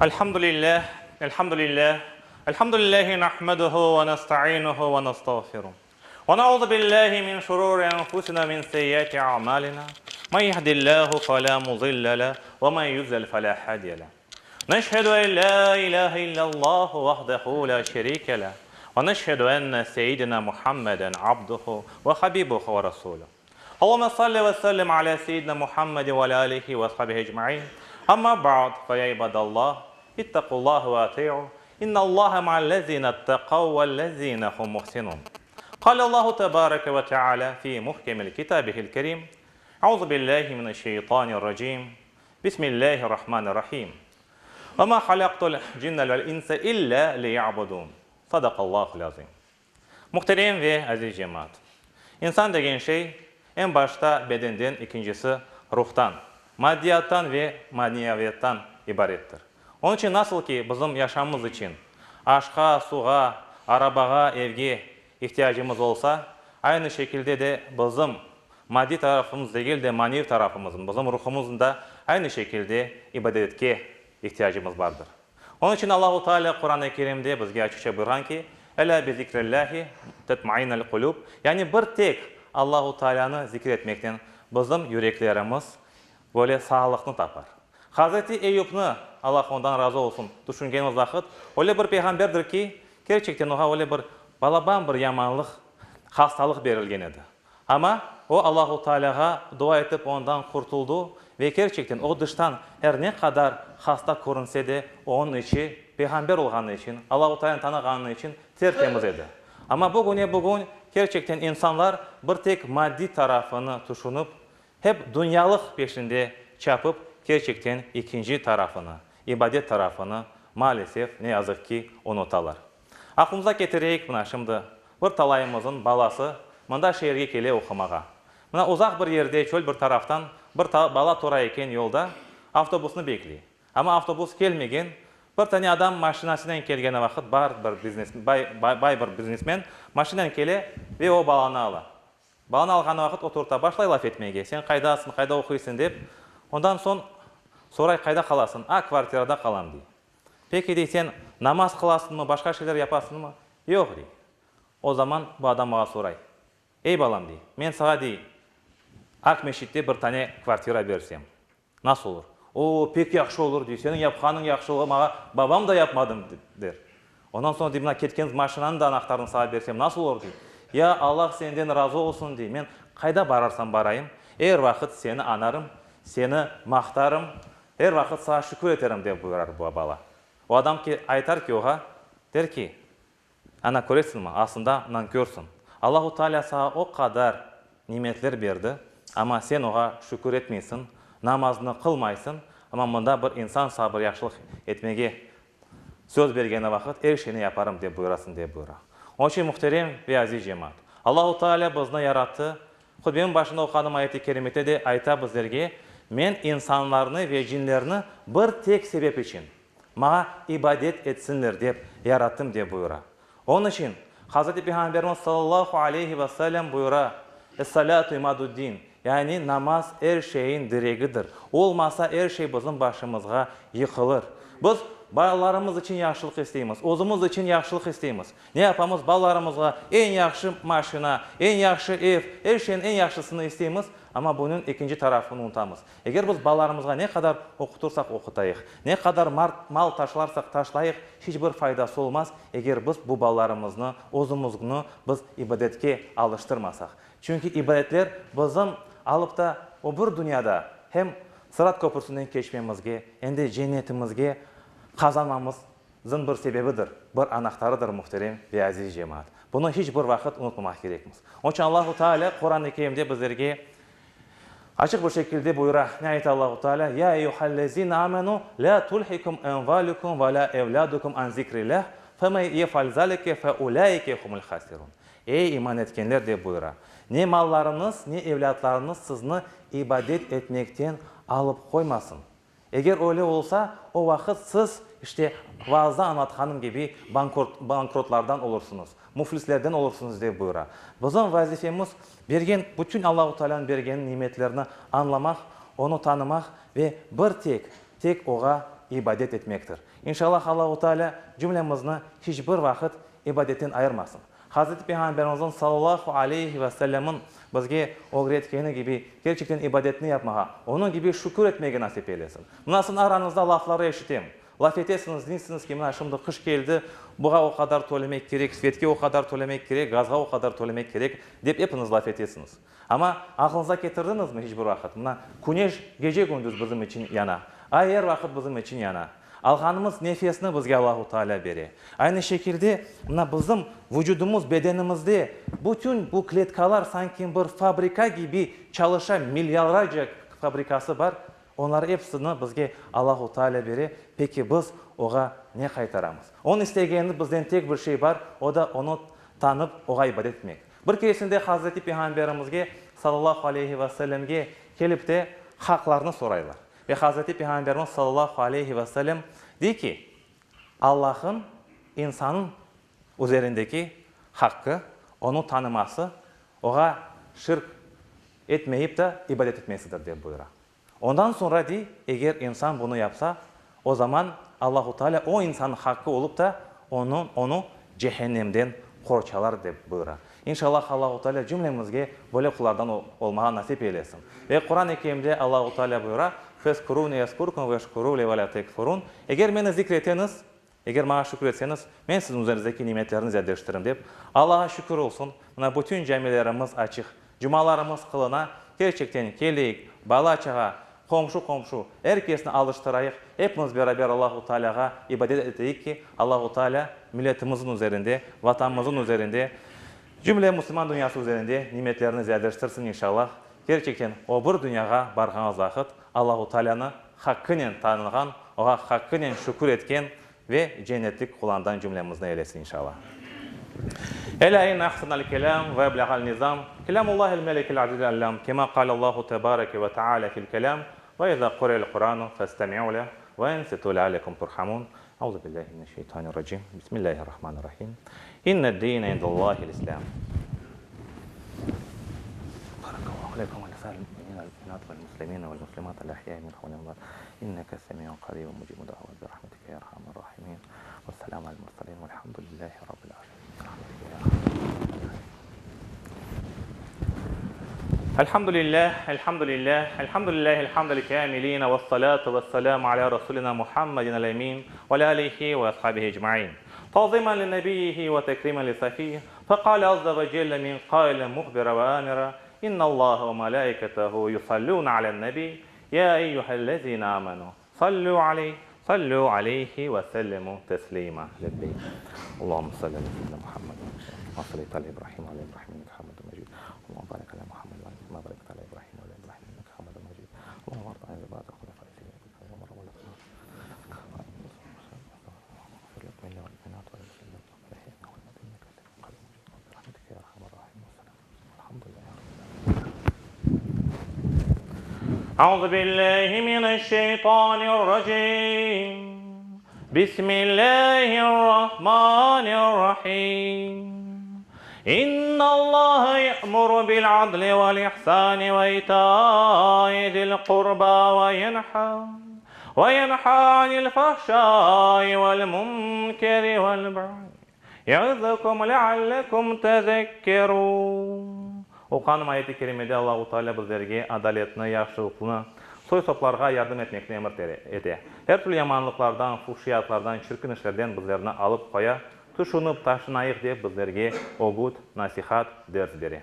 Elhamdülillah, elhamdülillah, elhamdülillahi nahmeduhu ve nestainuhu ve nestağfiruh. Ve nauzu billahi min şururi enfusina min seyyiati a'malina. Men yehdillahu fela mudille leh ve men yudlil fela hadiye leh. Neşhedü en la ilahe illallahu vahdehu la şerike leh ve neşhedü enne seyyidina Muhammeden abduhu ve habibuhu ve rasuluh. Allahümme salli ve sellim ala seyyidina Muhammedin ve ala alihi ve ashabihi ecmain. Amma ba'd, fe ya ibadallah, ittaqullaha ve ati'u, innallaha ma'allezine ittaqav vellezine hum muhsinun. Qale Allahu tebareke ve teala fi muhkemil kitabihil kerim, Euzu billahi mineşşeytanirracim, Bismillahirrahmanirrahim. Ve ma halaktul cinnel vel inse illa liya'budun. Sadakallahul azim. Muhterem ve aziz cemaat! İnsan degen şey, eñ başta bedenden, ikincisi, ruhtan, maddiyattan ve maneviyattan ibarettir. Onıñ içün nasıl ki bizim yaşamımız içün aşqa, suğa, arabağa, evge ihtiyacımız olsa, aynı şekilde de bizim maddiy tarafımız degil de maneviy tarafımıznıñ, bizim ruhumıznıñ da aynı şekilde ibadetke ihtiyacımız bardır. Onıñ içün Allahu Teala Quran-ı Kerimde bizge açıqça buyurğan ki, Elâ bi zikrillâhi tetmainnel kulûb, yani bir tek Allahu Tealanı zikir etmekten bizim yüreklerimiz böyle sağlıqnı tapar. Hazreti Eyüpni, Allah ondan razı olsun, tüşüngenimiz vaqıt, öyle bir peyğamberdir ki, kerçekten oña öyle bir balaban bir yamanlıq, hastalıq berilgen edi. Amma o Allahu Tealâğa dua etip ondan qurtuldı ve kerçekten o dıştan er ne qadar hasta körünse de, onıñ içi peyğamber olğanı içün, Allahu Tealânı tanığanı içün ter-temiz edi. Amma bugüne-bugün kerçekten insanlar bir tek maddiy tarafını tüşünip, hep dünyalıq peşinde çapıp, kerçekten ikinci tarafını, ibadet tarafını, maalesef, ne yazıq ki, unutalar. Aqlımıza ketireyik, mına şimdi bir talayımızın balası mında şeerge kele oqumağa. Mına uzaq bir yerde, çöl bir taraftan bir bala tura eken yolda, avtobusnı bekley. Amma avtobus kelmegen, bir tane adam maşinasınen kelgeni vaqıt bar bir biznes, bay, bay bir biznesmen maşinanen kele ve o balanı ala. Balanı alğanı vaqıt oturta, başlay laf etmege, sen qaydasıñ, qayda oquysıñ dep. Ondan soñ soray, qayda qalasıñ? A, kvartirada qalam, dey. Peki, dey, sen namaz qılasıñmı, başqa şeyler yapasıñmı? Yoq, dey. O zaman bu adam mağa soray, Ey, balam, dey, men sağa, dey, Aqmescitte bir tane kvartira bersem, nasıl olur? O, pek yahşı olur, dey, seniñ yapqanıñ yahşılığı mağa babam da yapmadı, der. Ondan soñ, dey, mına ketken maşinanıñ da anahtarını sağa bersem, nasıl olur, dey. Ya, Allah senden razı olsun, dey, men qayda bararsam barayım, er vaqıt seni añarım, seni maqtarım, Er vaqıt sağa şükür eterim, dep buyurar bu bala. O adam ki, aytar ki oğa, der ki, Ana, köresiñmi, aslında nankörsıñ. Allahu Teala sağa o qadar nimetler berdi, amma sen oğa şükür etmeysiñ, namaznı qılmaysıñ, amma mında bir insan sağa bir yahşılıq etmege söz bergeni vaqıt er şeyni yaparım, dep buyurasıñ, dep buyura. Onıñ içün, muhterem ve aziz cemaat, Allahu Teala bizni yarattı, Hutbeniñ başında oquğanım ayet-i kerimede de ayta bizlerge, Men insanlarnı ve cinlerni bir tek sebep içün, Maña ibadet etsinler dep yarattım dep buyura. Onıñ içün Hazreti Peyğamberimiz sallallahu aleyhi ve sellem buyura, Es-salâtu imaduddin, yani namaz er şeyin diregidir. Olmasa er şey bizim başımızğa yıqılır. Biz balalarımız içün yahşılıq isteymiz, özümiz içün yahşılıq isteymiz. Ne yapamız? Balalarımızğa eñ yahşı maşina, eñ yahşı ev, er şeyniñ eñ yahşısını isteymiz, amma bunıñ ekinci tarafını unutamız. Eger biz balalarımızğa ne qadar oqutırsaq oqutayıq, ne qadar mal taşlarsaq taşlayıq, hiç bir faydası olmaz, eger biz bu balalarımıznı, özümizni biz ibadetke alıştırmasaq. Çünki ibadetler bizim alıp da o bir dünyada hem Sırat köprüsinden keçmemizge, em de cennetimizge qazanmamız Zın bir sebebidir, bir anahtarıdır, muhterem ve aziz cemaat. Bunı hiç bir vaqıt unutmamaq kerekmiz. Onıñ içün Allahu Teala Quran-ı Kerimde bizlerge açıq bir şekilde buyura. Ne ayta Allahu Teala? Ya eyyuhellezine amenu la tulhikum envalukum ve la evladukum an zikrillah femen yef'al zalike fe ulaike humul hasirun. Ey iman etkenler dep buyura. Ne mallarıñız, ne evlâtlarıñız sizni ibadet etmekten alıp qoymasın. Eger öyle olsa, o vaqıt siz, işte, vaazda añlatqanım kibi, bankrotlardan olursıñız, müflislerden olursıñız, dep buyura. Bizim vazifemiz, bergen, bütün Allahu Taalânıñ bergeni nimetlerni añlamaq, Onı tanımaq ve bir tek, tek Oğa ibadet etmektir. İnşallah Allahu Teala cümlemizni hiç bir vaqıt ibadetten ayırmasın. Hazreti Peyğamberimizniñ sallallahu aleyhi ve sellemniñ bizge ögretkeni kibi kerçekten ibadetni yapmağa, onıñ kibi şükür etmege nasip eylesin. Mına siziñ arañızda lafları eşitem. Laf etesiñiz, deysiñiz ki, mına şimdi qış keldi, buğa o qadar tölemek kerek, svetke o qadar tölemek kerek, gazğa o qadar tölemek kerek, dep epiñiz laf etesiñiz. Amma aqlıñıza ketirdiñizmi hiç bir vaqıt, mına küneş gece-kündüz bizim içün yana, ay er vaqıt bizim içün yana, alğanımız nefesni bizge Allahu Teala bere. Aynı şekilde, mına bizim vucudımız, bedenimizde bütün bu kletkalar sanki bir fabrika kibi çalışa, milyarlarca fabrikası bar, Onlar episini bizge Allahu Teala bere, peki biz Oğa ne qaytaramız? Onıñ istegeni bizden tek bir şey bar, o da Onı tanıp, Oğa ibadet etmek. Bir keresinde Hazreti Peyğamberimizge, sallallahu aleyhi ve sellemge, kelip de haqlarnı soraylar. Ve Hazreti Peyğamberimiz, sallallahu aleyhi ve sellem, dey ki, Allah'ın insanıñ üzerindeki haqqı, Onı tanıması, Oğa şirk etmeyip de ibadet etmesidir, dep buyura. Ondan soñra dey, eger insan bunı yapsa, o zaman Allahu Teala o insannıñ haqqı olıp da, onı, onı cehennemden qorçalar, dep buyura. İnşallah Allahu Teala cümlemizge böyle qullardan olmağa nasip eylesin. Ve Quran-ı Kerimde Allahu Teala buyura, Fezkuruni ezkurkum veşkuruli ve la tekfurun, Eger meni zikr eteñiz, Eger maña şükür etseñiz, men siziñ üzerinizdeki nimetlerni ziyadeleştiririm, dep, Allağa şükür olsun, mına bütün camilerimiz açıq, cumalarımız qılına, kerçekten, keleyik, bala-çağa, qomşu-qomşu, er kesni alıştırayıq, epimiz beraber Allahu Taalâğa ibadet eteyik ki, Allahu Taalâ milletimizniñ üzerinde, Vatanımıznıñ üzerinde, cümle musulman dünyası üzerinde nimetlerini ziyadeleştirsin, inşallah. Kerçekten, o bir dünyağa barğañız vaqıt, Allahu Taalânı haqqınen tanığan, Oğa haqqınen şükür etken ve cennetlik qulandan cümlemizni eylesin, inşallah. Elâ inne ahsenel kelâm ve ebleğel nizam, kelâmullâhil melikil azizil allâm, kemâ kâlellâhu tebâreke ve teâlâ fil kelâm, ve izâ quri'el Qur'ânu festemi'û leh ve ensitû leallekum turhamûn. Euzubillâhi mineşşeytanirracim. Bismillâhirrahmanirrahim. İnned-dîne indellâhil islâm. Barakallahu lekum ve lisâiril mu'minîne vel mu'minât vel muslimîne vel muslimât el ahyâi minhum vel emvât. İnneke semî'un qarîbun mucîbud da'avât bi rahmetike ya erhamer râhimîn. Vesselâmu alel murselîn velhamdülillâhi rabbil âlemîn. Bi rahmetike ya erhamer râhimîn. Elhamdülillâh, elhamdülillâh, elhamdülillâhil hamdel kâmilîne vessalâtu vesselâmu alâ rasûlinâ Muhammedin el-emîn ve alâ âlihi ve ashabihi ecmaîn. Ta'zîmen li nebiyyihi ve tekrîmen li safiyih, feqâle azze ve celle min qailin muhbira ve âmira, İnnallâhe ve melâiketehu yusallûne alen-nebî, yâ eyyühellezîne âmenû, sallû aleyh, sallû aleyhi ve sellimû teslîmâ. Lebbeyk. Allahümme salli alâ seyyidinâ Muhammed kemâ salleyte alâ İbrahîm ve alâ İbrahîm inneke hamidun mecîd. Allahümme barik alâ Muhammed ve alâ kemâ barekte alâ İbrahîm ve alâ İbrahîm inneke hamidun mecîd. Allahümme arda anil ibâdil hulefâi Euzu billahi mineşşeytanirracim. Bismillahirrahmanirrahim. İnnallaha ye'muru bil adli vel ihsani ve ita'i zil qurba ve yenha ve yenha anil fahşai vel munkeri vel bagyi ye'izukum leallekum tezekkerun. Oquğanım ayet-i kerimede Allahu Teala bizlerge adaletni, yahşılıqnı, soy-soplarğa yardım etmekni emir ete. Er türlü yamanlıqlardan, fuhşiyatlardan, çirkin işlerden bizlerni alıp qoya, tüşünip taşınayıq dep bizlerge ögüt, nasihat, ders bere.